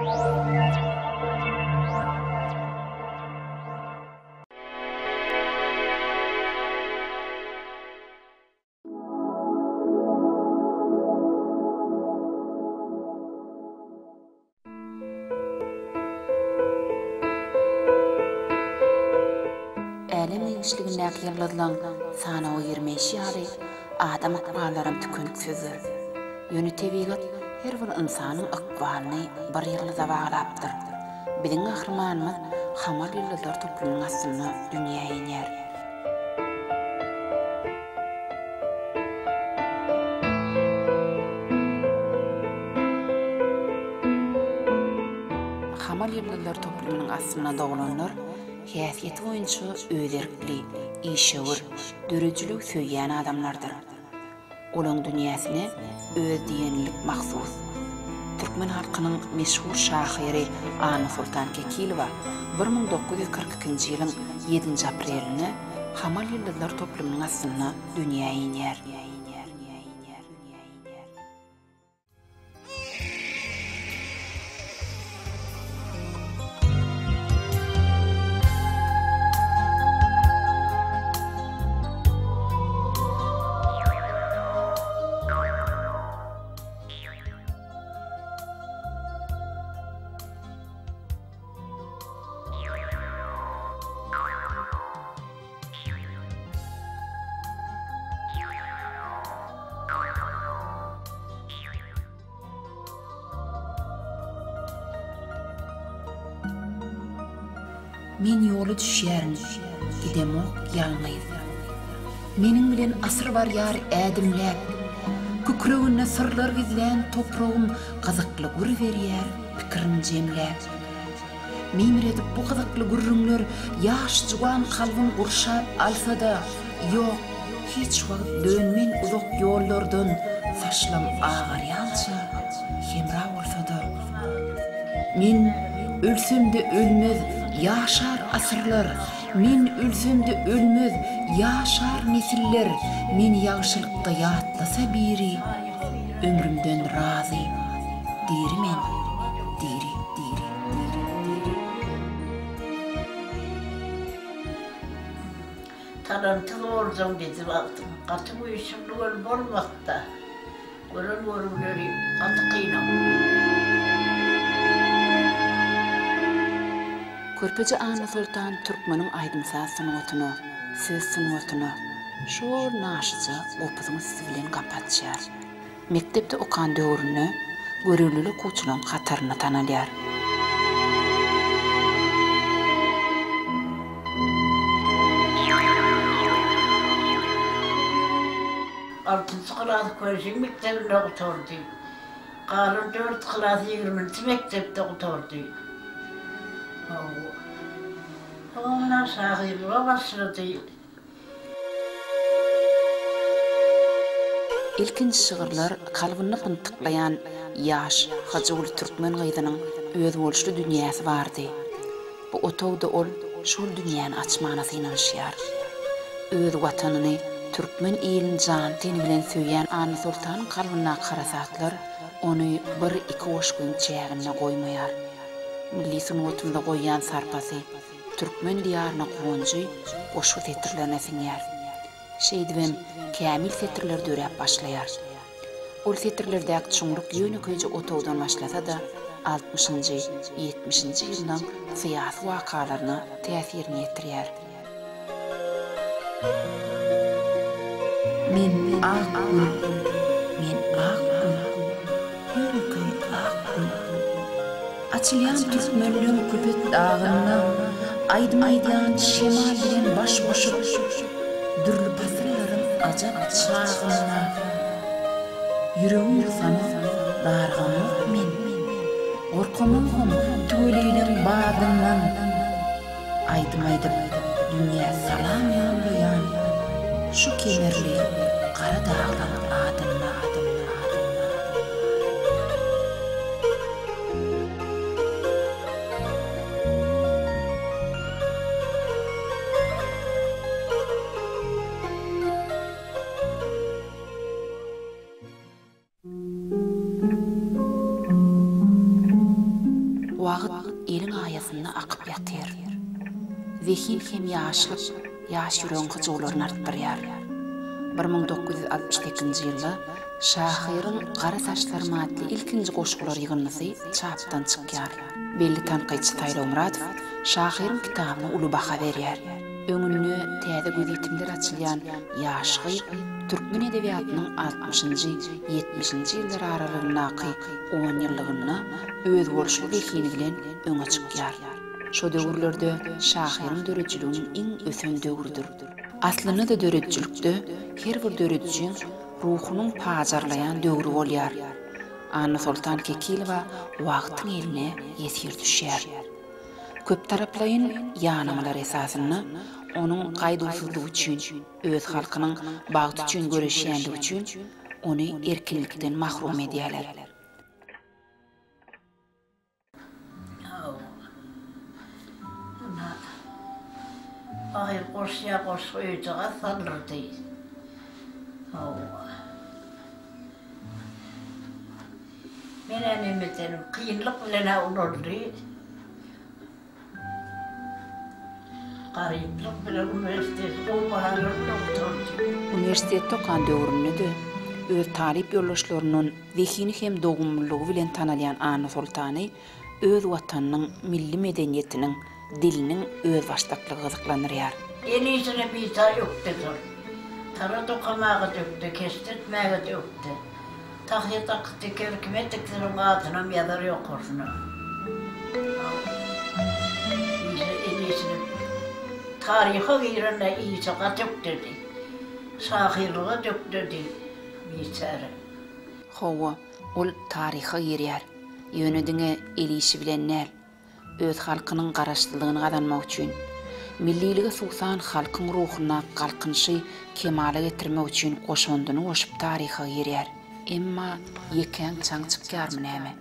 Älem giňişligindäki ýyldyzlaň sanawa girmeýşi ýaly, adam ykballaram tükeniksizdir. Ýöne tebigat her bir ynsanyň ykbalyny bir ýyldyza baglapdyr. Biziň gahrymanymyz Hamal ýyldyzlar toplumynyň astynda dünýä inýär. Hamal ýyldyzlar toplumynyň astynda doglanlar häsiýeti boýunça özerkli, işewür, döredijiligi söýýän adamlardyr. Olaň dünýäsine özdiýenlilik mahsus. Türkmen halkynyň meşhur şahyry Annasoltan Kekilowa 1942-nji ýylyň ýedinji aprelinde Hamal ýyldyzlar toplumynyň astynda dünýä inýär. Men ýola düşýärin, gidemok ýalňyz. Meniň bilen asyr barýar ädimläp. Kükreginde syrlar gizlän topragym gyzykly gür berýär pikirin jemläp. Meýmiredip bu gyzykly gürrüňler ýaş juwan kalbym gurşap alsa-da, ýok, hiç wagt dönmen uzak ýollardan saçlam agarýança, hemra bolsa-da. Men ölsem-de ölmez, ýaşar asyrlar, Men ölsem-de ölmez, ýaşar nesiller, Meni ýagşylykda ýatlasa biri, Ömrümden razy, diri men, diri, diri, diri, diri. Talanty zorjaň gezi bagtym. Gaty güýçli göl bolmasda. Gören görgüleri gaty kynam. Körpeje Annasoltan türkmeniň aýdym-saz sungatyna, söz sungatyna şol naşyja gopuzyň üsti bilen gapy açýar. Mekdepde okan döwründe görevlili okuwçylaryň hatarynda tanalýar. Altynjy klasy Köşi mekdebinde gutardy. Galan dört klasy ýigriminji mekdepde gutardy. Hawa. Soňra şahyrlyga başlady. Ilkinji şygyrlar kalbynda pyntyklaýan ýaş, hyjuwly türkmen gyzynyň özboluşly dünýäsi bardy. Bu otagda ol şol dünýäni açmana synanyşýar. Öz Watanyny, türkmen ilini jany-teni bilen söýýän Annasoltanyň kalbyndaky harasatlar ony bir-iki goşgyň çäginde goýmaýar. Milli sungatymyza goýýan sarpasy, türkmen Diýaryna guwanjy goşgy setirlerine siňýär. Şeýdibem, kämil setirler döräp başlaýar. Ol setirlerdäki çuňluk ýönekeýje otagdan başlasa-da, altmyşynjy, ýetmişinji ýyllaň syýasy wakalaryna täsirini ýetirýär. Men ak gül, men ak gül, ýönekeý ak gül. Açylýan türkmenleň Köpet dagynda Aýdym aýdýan şemal bilen baş goşup, Dürli pasyllaryň ajap çagynda Ýüregim ursamam, dargamok men, Gorkamogam tüweleýleň badyndan. Aýdym aýdyp, dünýä salam ýollaýan Şu kemerli gara daglaň adynda. Wagt eliň aýasynda akyp ýatyr. Zehin hem ýaşlyk ýaş ýüregiň hyjuwlaryny artdyrýar. 1968-nji ýylda şahyryň Gara saçlarym atly ilkinji goşgular ýygyndysy çapdan çykýar. Belli tankytçy Saýlaw Myradow şahyryň kitabyna uly baha berýär. Öňünde täze gözýetimler açylýan ýaş gyz türkmen edebiýatynyň altmyşynjy, ýetmişinji ýyllar aralygyndaky onýyllygynda özboluşly zehini bilen öňe çykýar. Şo döwürlerde şahyryň döredijiliginiň iň ösen döwrüdir. Aslynda-da döredijilikde her bir döredijiň ruhunyň pajarlaýan döwri bolýar. Annasoltan Kekilowa wagtyň eline ýesir düşýär. Köptaraplaýyn ýanamalar esasynda onuň gaýduwsyzlygy üçin, öz halkynyň bagty üçin göreşýänligi üçin ony erkinlikden mahrum edýärler. Ahyr goşýa goşgy öýjagaz saldyrdy. Hawa. Men-ä neme edenim, kynlyk bilen-ä ulaldy. Garyplyk bilen uniwersiteti gowy bahalar bilen gutardy. Uniwersitetde okan döwründe-de öz talyp ýoldaşlaryndan zehini hem dogumlylygy bilen tanalýan Annasoltany öz Watanynyň milli medeniýetiniň, diliniň özbaşdaklygy gyzyklandyrýar. El işine bijaý ökde şol. Tara dokamaga-da ökde, keşde etmäge-de ökde. Tahýa dakyp teker kime tiksiniň adynam ýazar ýokarsyna. Işe el işine taryha girende işe gaty ökdedi. Şahyrlyga dökdedi biçäre. Hawa, ol taryha girýär. Ýöne diňe el işi bilen däl. Öz halkynyň garaşsyzlygyny gazanmak üçin, millilige suwsan halkyň ruhunda galkynyşy kemala getirmek üçin goşandyny goşup taryha girýär. Emma ýekäň çaň çykýarmy näme?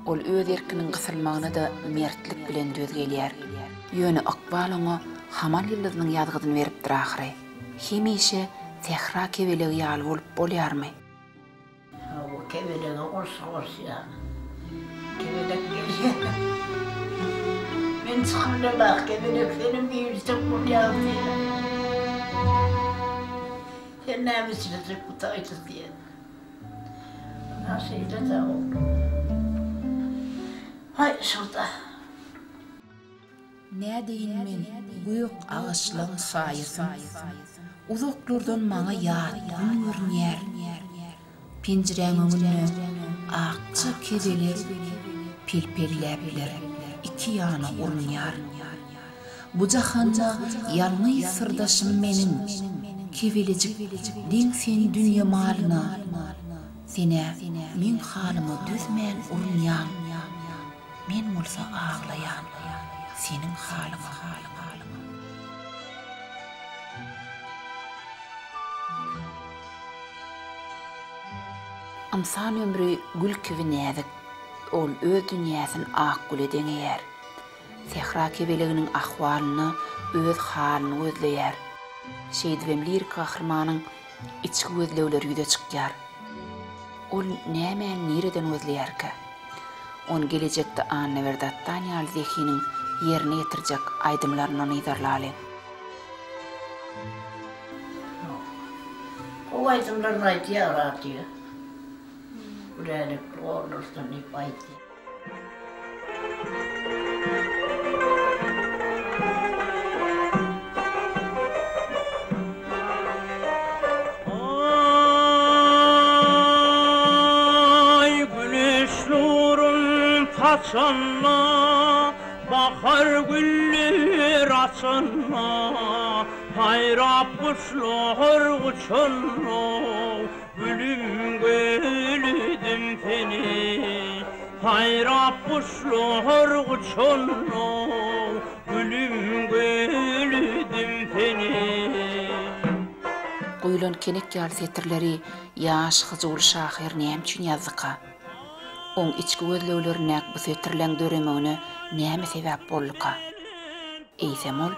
Ol öz erkiniň gysylmagyna-da mertlik bilen döz gelýär. Ýöne ykbal oňa Hamal ýyldyzynyň ýazgydyny beripdir ahyry. Hemişe sähra kebelegi ýaly bolup bolýarmy? Hawa, kebelege goşgy goşýar. Kebelek gelýär. Men çykyp bilemok, kebelek senem girjek bolýaň diýýär. Sen näme üçin bu taýda diýýär. Ynha şeýle-dä oglum. Haý, şurda. Nädeýin men gök agaçlaň saýasyn, Uzaklardan maňa ýat gün görünýär. Penjiräň öňünde akja kebelek Pel-pelläpler iki ýana urunýar. Bu jahanda ýalňyz syrdaşym meniň, Kebelejik deň sen dünýe malyna. Sen-ä meň halyma dözmän urunýaň. Men bolsa aglaýan seniň halyňa. Ynsan ömri gül kibi näzik. Ol öz dünýäsini ak güle deňeýär. Sähra kebeleginiň ahwalynda öz halyny gözleýär. Şeýdibem lirik gahrymanyň içki gözlegleri ýüze çykýar. Ol nämäni nireden gözleýärkä? Ony gelejekde Annaberdi Atdan ýaly zehiniň ýerine ýetirjek aýdymlaryndan yzarlalyň. Gowy aýdymlaryny aýdýar radio. Gülälekli gollardan diýip aýdýar. Aý güneş nurun saçanda, Bahar güller açanda, Saýrap guşlar uçanda, Gülüm gölüdim seni, Saýrap guşlar uçanda, Gülüm gölüdim seni. Guýlan kenek ýaly setirleri ýaş hyjuwly şahyr näme üçin ýazdyka? Oň içki gözleglerindäki bu setirleň döremegine näme sebäp bolduka? Eýsem ol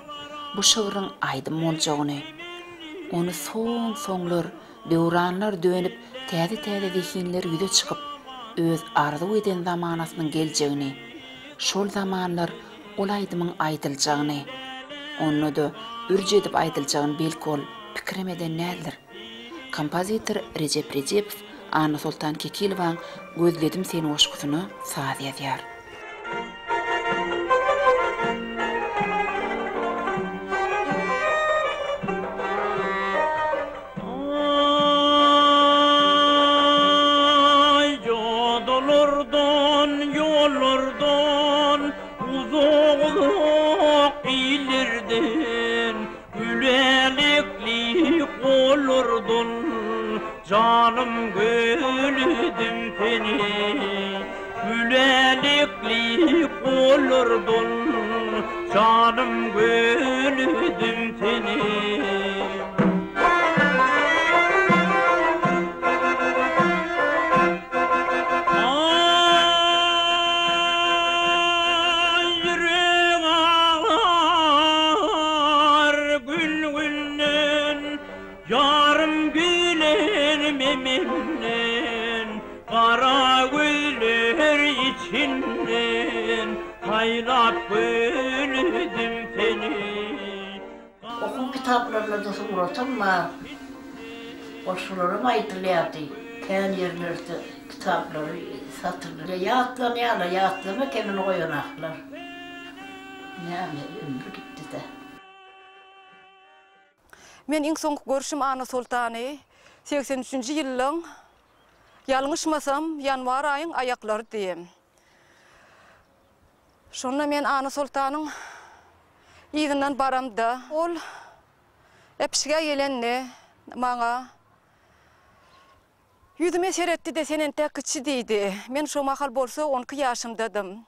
bu şygryň aýdym boljagyny, ony soň-soňlar Döwranlar dönüp, täze-täze zehinler ýüze çykyp, öz arzuw eden zamanasynyň geljegini. Şol zamanlar ol aýdymyň aýdyljagyny, onda-da ürç edip aýdyljagyny belki ol pikirem eden däldir. Kompozitor Rejep Rejepow Annasoltan Kekilowaň Gözledim seni goşgusyna saz ýazýar. Aý, ýodalardan, ýollardan, Uzak-uzak illerden, Gülälekli gollardan, Janym gözledim seni. Gülälekli gollardan, Janym gözledim seni. Aý, ýürek aglar gün-günden, Ýarym gülermi menden, Gara gözler içinden, Saýlap gözledim seni. Okuw kitaplarynda-da suratam bar. Goşgularam aýdylýardy. Kän ýerlerde kitaplary satyldy. Ýatlanýarlar, ýatlama kemini goýanaklar. Näme, ömri gitdi-dä. Men iň soňky görşüm Annasoltany 83-nji ýylyň, ýalňyşmasam, ýanwar aýyň aýaklarydy. Şonda men Annasoltanyň yzyndan baramda, ol äpişgä gelende maňa Ýüzüme seretdi-de, Sen entek kiçi diýdi. Men şo mahal bolsa on iki ýaşymdadym.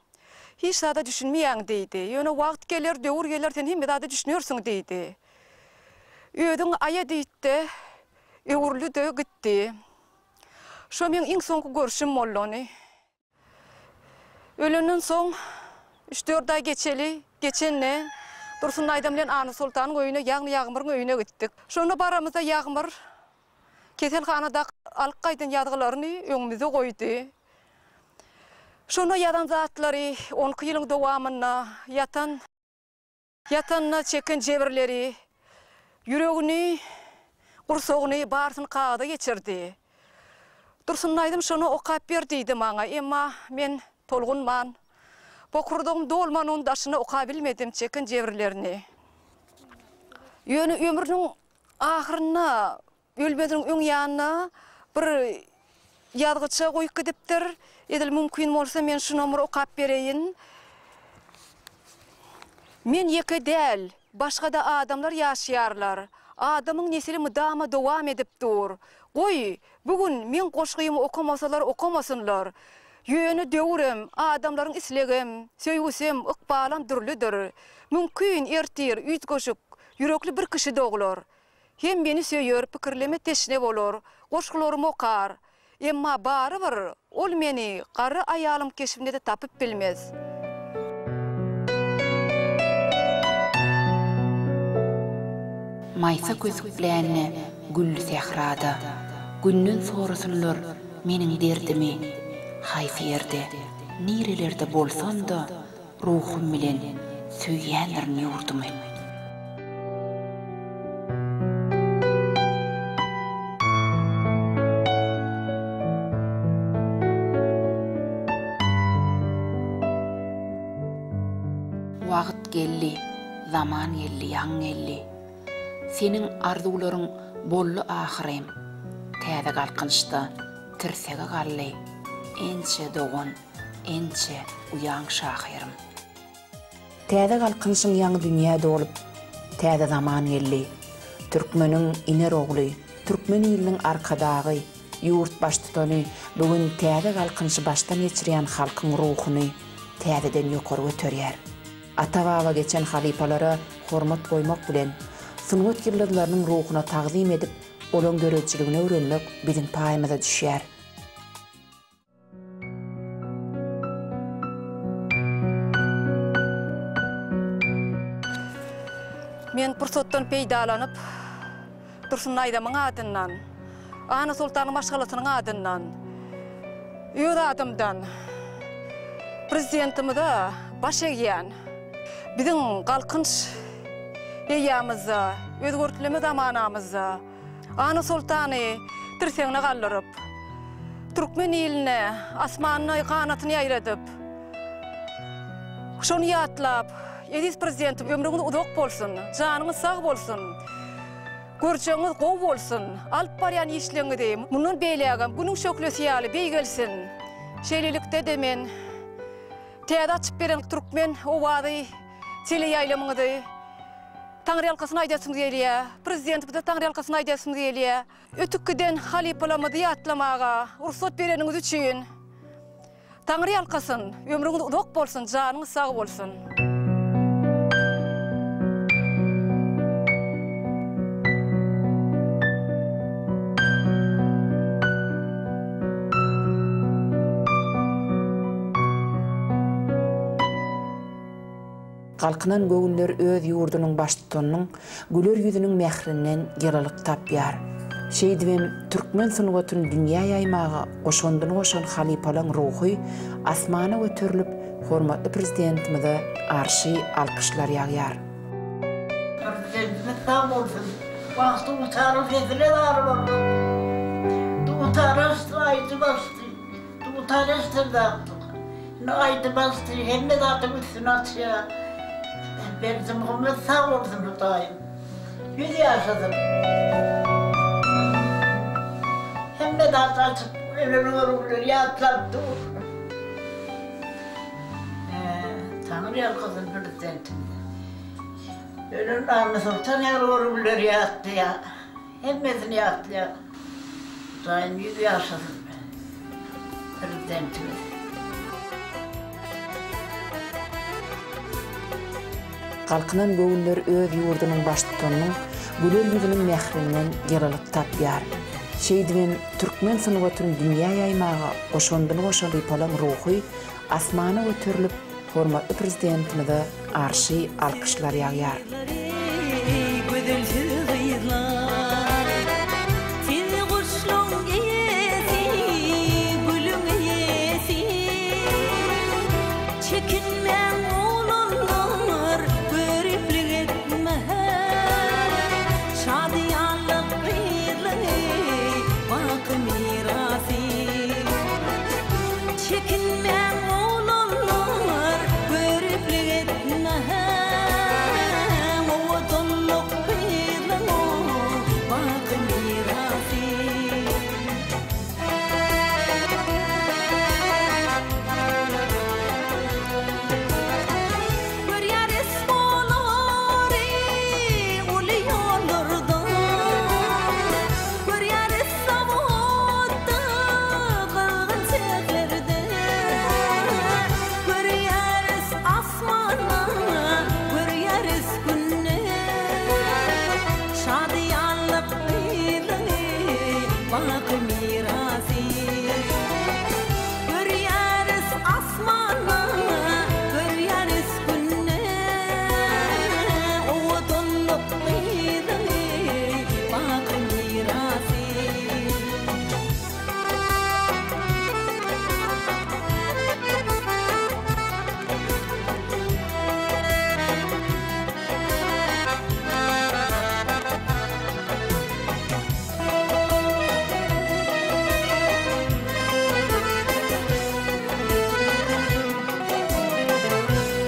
Hiç zada düşünmeýäň diýdi. Ýöne wagt geler, döwür geler, sen hemme zada düşünersiň diýdi. Özüňi aýa diýdi-de, öwrüldi-de gitdi. Şo meň iň soňky görşüm boldy ony. Ölenden soň üç-dört aý geçeli, geçende Dursun daýzam bilen Annasoltanyň öýüne, ýagny Ýagmyryň öýüne gitdik. Şonda baramyzda Ýagmyr keselhanadaky alyp gaýdan ýazgylaryny öňümize goýdy. Şonda ýazan zatlary on iki ýylyň dowamynda ýatan Ýatanda çeken jebirleri, ýüregini, gursagyny barysyny kagyza geçirdi. Dursun daýzam şony okap ber diýdi maňa, emma men tolgunman, bokurdagym dolman onuň daşyny okabilmedim çeken jebirlerini. Ýöne ömrüniň ahyrynda Ölmeziniň öň ýanyna bir ýazgyça goýup gidipdir. Edil mümkin bolsa men şunam bir okap bereýin. Men ýeke däl, başga-da adamlar ýaşaýarlar. Adamyň nesili mydama dowam edip dur. Goý, bu gün meň goşgymy okamasalar okamasynlar. Ýöne döwürem, adamlaryň islegem, söýgüsem, ykbalam dürlüdir. Mümkin, ertir üýtgeşik, ýürekli bir kişi doglar. Hem meni söýer, pikirleme teşne bolar, goşgularymy okar. Emma barybir ol meni garry aýalyň keşbinde-de tapyp bilmez. Maýsa kösüklände gülli sährada, Günden sorasynlar meniň derdimi, Haýsy ýerde, nirelerde bolsam-da, Ruhum bilen söýýändirin ýurdumy. Wagt geldi, zaman geldi, ýaň geldi. Seniň arzuwlaryň boldy ahyrym. Täze galkynyşda tirsege galdy ençe dogan. Ençe uýaň şahyrym. Täze Galkynyşyň ýaňy dünýä dolup, Täze zaman geldi. Türkmeniň iner ogly, türkmen iliniň Arkadagy, ýurt Baştutany bu gün Täze Galkynyşy başdan geçirýän halkyň ruhuny täzeden ýokary göterýär. Ata-baba geçen halypalara hormat goýmak bilen, sungat ýyldyzlarynyň ruhuna tagzym edip, olaň döredijiligini öwrenmek biziň paýymyza düşýär. Men pursatdan peýdalanyp, Dursun daýzamyň adyndan, Annasoltanyň maşgalasynyň adyndan, öz adymdan. Prezidentimize baş egýän. Biziň Galkynyş eýýamyzda, özgertleme zamanamyzda Anna Soltany tirsegine galdyryp, türkmen iline asmanda ganatyny ýaýradyp, şony ýatlap, eziz Prezidentim ömrüňiz uzak bolsun, janyňyz sag bolsun, görjegiňiz gowy bolsun, alyp barýan işleňizi mundan beýlägem Günüň şöhlesi ýaly beýgelsin. Şeýlelikde-de men Täze açyp beren Türkmen owazy teleýaýlymyňyzy Taňryýalkasyn aýdasymyz gelýär. Prezidentimize Taňryýalkasyn aýdasymyz gelýär. Ötüp giden halypalarymyzy ýatlamaga rugsat bereniňiz üçin Taňryýalkasyn. Ömrüňiz uzak bolsun, janyňyz sag bolsun. Galkynan göwünler öz ýurdunyň Baştutanynyň güler ýüzüniň mährinden ýylylyk tapýar. Şeýdibem, türkmen sungatyny dünýä ýaýmaga goşandyny goşan halypalaň ruhy asmana göterilip, hormatly Prezidentimize arşy alkyşlar ýagýar. Prezidentimiz sag bolsun. Wah dutaryň sesine zar boldum. Dutar açdy aýdym açdy. Dutar eşdildi akdyk. Indi aýdym açdy hemme zadyň üstüni açýa. Berdimuhamet sag bolsun Hudaýym. Ýüz ýaşasyn. Hemme zat açyp ölen görgüleri ýatlap dur. Taňry ýalkasyn prezidentimizi. Ölen Annasoltan ýaly görgüleri ýatlaýa. Hemmesini ýatlaýar. Hudaýym ýüz ýaşasyn Prezidentimiz. Galkynan göwünler öz ýurdunyň Baştutanynyň güler ýüzüniň mährinden ýylylyk tapýar. Şeýdibem, türkmen sungatyny dünýä ýaýmaga goşandyny goşan halypalaň ruhy asmana göterilip, Hormatly Prezidentimize arşy alkyşlar ýagýar. Çekinmäň oglanlar, göriplik etmäň, Owadanlyk gyzlaň baky mirasy. Görýäris olary uly ýollarda, Görýäris zawodda, gyzgyn sehlerde. Görýäris asmanda, görýäris Günde. Şadyýanlyk gyzlaň baky mirasy. Görýäris asmanda, görýäris Günde. Owadanlyk gyzlaň baky mirasy.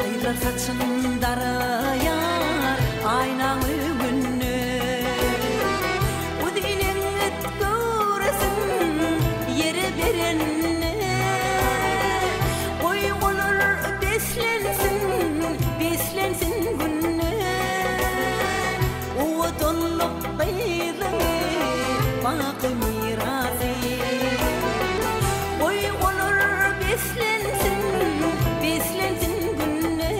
Gyzlar saçyn daraýar aýnaň öňünde. Uzyn eňňit göwresin ýere berende. Goý olar beslensin, beslensin günde. Owadanlyk gyzyň baky mirasy. Goý olar beslensin, beslensin günde.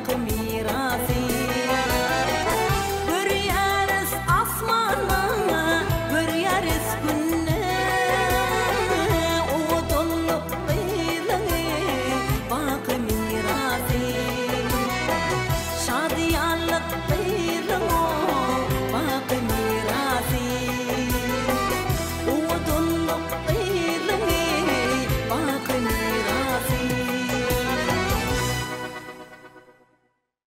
Baky.